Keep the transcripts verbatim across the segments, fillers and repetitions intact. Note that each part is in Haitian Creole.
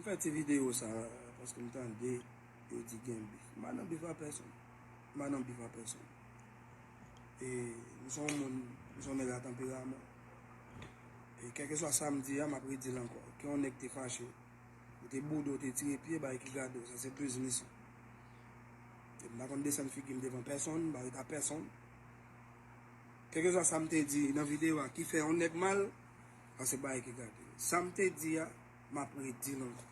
Fè ti videyo sa, paske m tande yo di gen bif. M pa nan bif a pèsonn. M pa nan bif a pèsonn. E m se yon moun, m se yon nèg a tanperaman. E kèlkeswa sa m di a, m ap redi l ankò. Ke yon nèg te fache, ou te boude, ou te tire pye, bay ki gade w, sa se biznis ou. E m pa konn desann figi m devan pèsonn, m pa ret a pèsonn. Kèlkeswa sa m te di nan videyo a ki fè yon nèg mal, sa se bagay ki gade. Sa m te di a, m ap redi l ankò.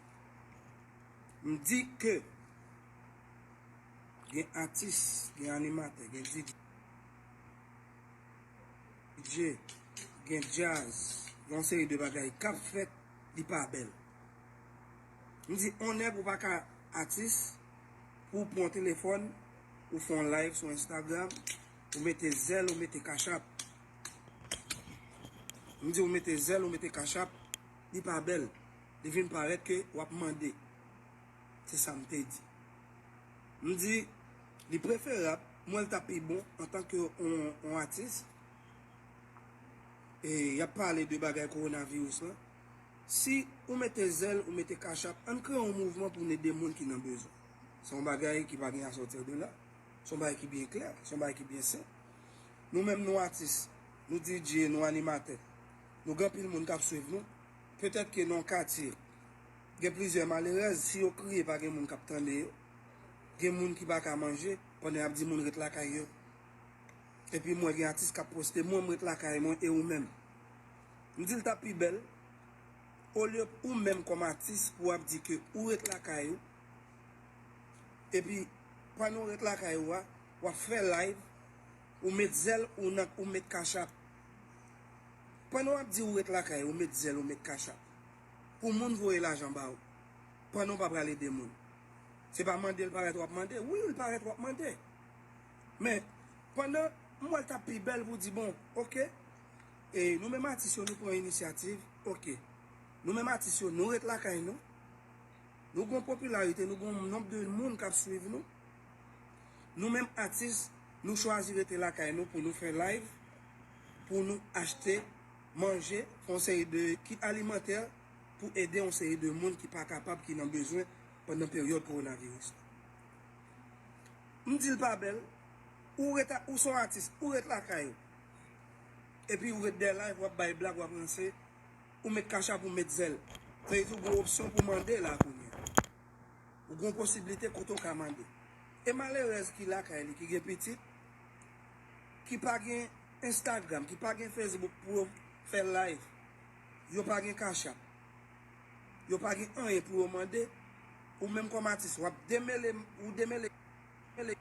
M di ke gen atis, gen animatè, gen D J, gen djaz, gen yon seri de bagay k ap fèt, li pa bèl. M di, on nèg ou pa ka atis, pou w pran yon telefòn, ou fè yon live sou Instagram, ou mete zèl, ou mete kachap. M di ou mete zèl, ou mete kachap, li pa bèl. Li vin parèt ke w ap mande. Se sa m te di. M di, li preferab, m wè l t ap pi bon antanke yon, yon atis. E y ap pale de bagay kowonaviris lan. Si ou mete zèl, ou mete kachap, ann kreye yon mouvman pou n ede moun ki nan bezwen. Se yon bagay ki pa gen a sòti de la. Se yon bagay ki byen klè, se yon bagay ki byen senp. Nou menm nou atis, nou D J, nou animatè. Nou gen anpil moun k ap swiv nou. Petèt ke nan yon katye, gen plizyè malerèz, si yo kriye pa gen moun k ap tande yo. Gen moun ki pa ka manje, pandan y ap di moun ret lakay yo. Epi m wè gen atis k ap poste, mwen m ret lakay mwen e ou menm. M di l t ap pi bèl, olye ou menm kòm atis pou w ap di ke ou ret lakay ou, epi pandan w ret lakay ou a, w ap fè live, ou met zèl, ou nan, ou met kachap. Pandan w ap di ou ret lakay ou, ou met zèl, ou met kachap. Pou moun voye lajan ba ou. Pandan w pa pral ede moun. Se pa mande l parèt w ap mande. Wi, l parèt w ap mande. Men, pandan m wè l t ap pi bèl pou di, bon, oke, e nou menm atis yo, nou pran inisyativ, oke. Nou menm atis yo, nou ret lakay nou. Nou gen yon popilarite, nou gen yon nonb de moun k ap swiv nou. Nou menm atis, nou chwazi rete lakay nou pou nou fè live, pou nou achte manje, fè yon seri de kit alimantè pou ede yon seri de moun ki pa kapab, ki nan bezwen pandan peryòd kowonaviris la. M di l pa bèl, ou ret a, ou se yon atis, ou ret lakay ou. Epi ou ret dèyè live, w ap bay blag, w ap ranse, ou met kachap, ou met zèl. Sa vle di ou gen opsyon pou mande la kounye a. Ou gen posiblite kote w ka mande. E malerèz ki lakay li, ki gen pitit, ki pa gen Instagram, ki pa gen Facebook pou yo fè live, yo pa gen kachap, yo pa gen anyen pou yo mande, ou menm kòm atis, w ap demele, ou demele, demele,